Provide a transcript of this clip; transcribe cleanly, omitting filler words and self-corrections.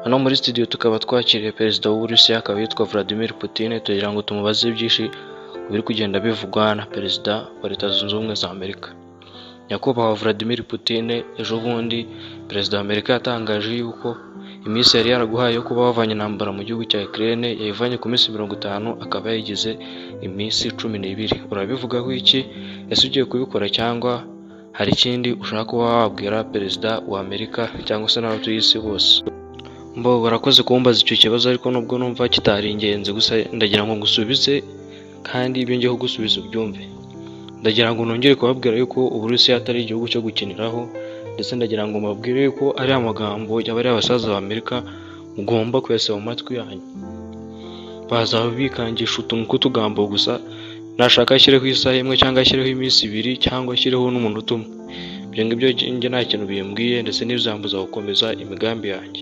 Hano muri studio tukaba twakiriye Perezida w'Uburusiya, akaba yitwa Vladimir Putin, tugira ngo tumubaze byinshi ku biri kugenda bivugwa na Perezida wa Leta Zunze Ubumwe za Amerika. Nyakubahwa Vladimir Putin, ejo bundi Perezida wa Amerika yatangaje yuko iminsi yari yaraguhaye yo kuba wavanye intambara mu gihugu cya Ukraine yayivanye ku minsi 50, akaba yayigize iminsi 12. Urabivugaho iki? Ese ugiye kubikora cyangwa hari ikindi ushaka kuba wabwira Perezida wa Amerika cyangwa se n'abatuye isi bose? Mbo barakoze kumbaza icyo kibazo, ariko nubwo numva kitari ingenzi, gusa ndagira ngo ngusubize, kandi ibyo ngiye kugusubiza ubyumve. Ndagira ngo nongere kubabwira yuko Uburusiya atari igihugu cyo gukiniraho, ndetse ndagira ngo mbabwire yuko ari amagambo y'abari abasaza ba Amerika mugomba kuyasaba mu matwi yanyu. Baza bikangisha utuntu tw'utugambo gusa, nashaka ashyireho isaha imwe cyangwa ashyireho iminsi 2 cyangwa ashyireho n'umunota umwe. Ibyo ngibyo njye nta kintu bimbwiye, ndetse ntibizambuza gukomeza imigambi yanjye.